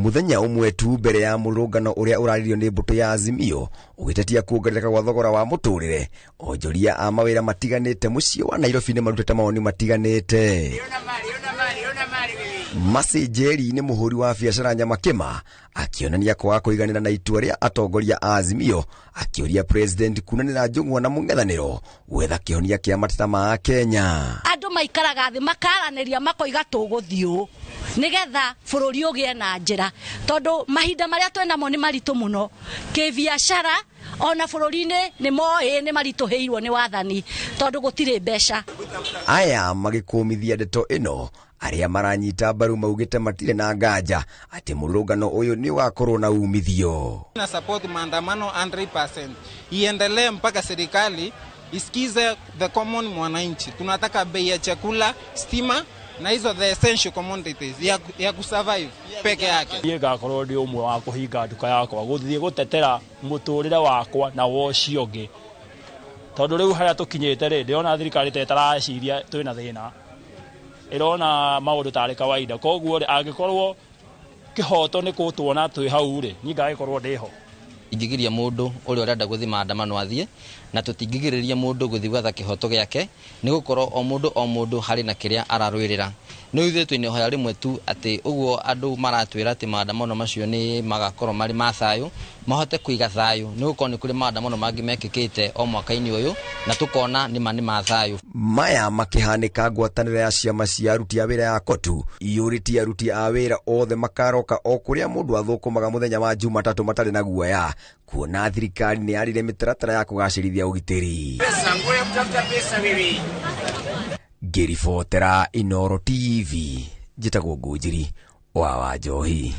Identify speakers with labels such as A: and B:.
A: Mũthenya ũmwe tu mbere ya mũrũngano ũrĩa ũraririo nĩ mbũtũ ya Azimio ũgĩtetia kuongerereka gwa thogora wa mũtũrĩre, onjoria a mawĩra matiganĩte mũciĩ wa Nairobi nĩ marutĩte mawoni matiganĩte. Mercy Njeri nĩ mũhũri wa biacara Nyamakĩma akĩonania kwaga kũiganĩra na itua rĩa atongoria a Azimio, akĩũria president kunanĩra njũng'wa na mũng'ethanĩro gwetha kĩhonia kĩa mateta ma Kenya.
B: Andũ maikaraga thĩ makaranĩria makoiga tũgũthiĩ ũũ nĩgetha bũrũri ũgĩe na njĩra, tondũ mahinda marĩa twĩnamo nĩ maritũ mũno kĩbiacara, ona bũrũri-inĩ nĩ moĩ nĩ maritũhĩirwo nĩ wathani tondũ gũtirĩ mbeca.
A: Aya magĩkũmithia ndeto ĩno, arĩa maranyita mbaru maugĩte matirĩ na nganja atĩ mũrũrũngano ũyũ nĩ ũgakorwo na umithio.
C: Na support maandamano 100% iendelee mpaka serikali isikize the common mwananchi. Tunataka bei ya chakula, stima na hizo the essential commodities ya kusurvive peke yake.
D: Niĩ ngakorwo ndĩ ũmwe wa kũhinga nduka yakwa gũthiĩ gũtetera mũtũrĩre wakwa na wa ũcio ũngĩ, tondũ rĩu harĩa tũkinyĩte rĩ, ndĩrona thirikari ta ĩtaraciria twĩna thĩna, ĩrona maũndũ tarĩ kawaida. Koguo rĩ, angĩkorwo kĩhoto nĩ kũtuona twĩ hau rĩ, niĩ ngagĩkorwo ndĩho.
E: Ingĩgiria mũndũ ũrĩa ũrenda gũthiĩ maandamano athiĩ, na tũtingĩgirĩrĩria mũndũ gũthiĩ gwetha kĩhoto gĩake, nĩ gũkorwo o mũndũ o mũndũ harĩ na kĩrĩa ararũĩrĩra. No ithuĩ twĩna ihoya rĩmwe tu, atĩ ũguo andũ maratwĩra atĩ maandamano macio nĩ magakorwo marĩ ma thayũ, mahote kũiga thayũ, nĩ gũkorwo nĩ kũrĩ maandamano mangĩ mekĩkĩte o mwaka-inĩ ũyũ na tũkona nĩ ma nĩ ma thayũ.
A: Maya makĩhanĩka, ngwatanĩro ya ciama cia aruti a wĩra ya KOTU iyũrĩtie aruti a wĩra othe makaroka o kũrĩa mũndũ athũkũmaga mũthenya wa Jumatatũ matarĩ na guoya, kuona thirikari nĩ yarire mĩtaratara ya kũgacĩrithia ũgitĩri. Ngĩribotera Inooro TV, njĩtagwo Ngũnjiri wa Wanjohi.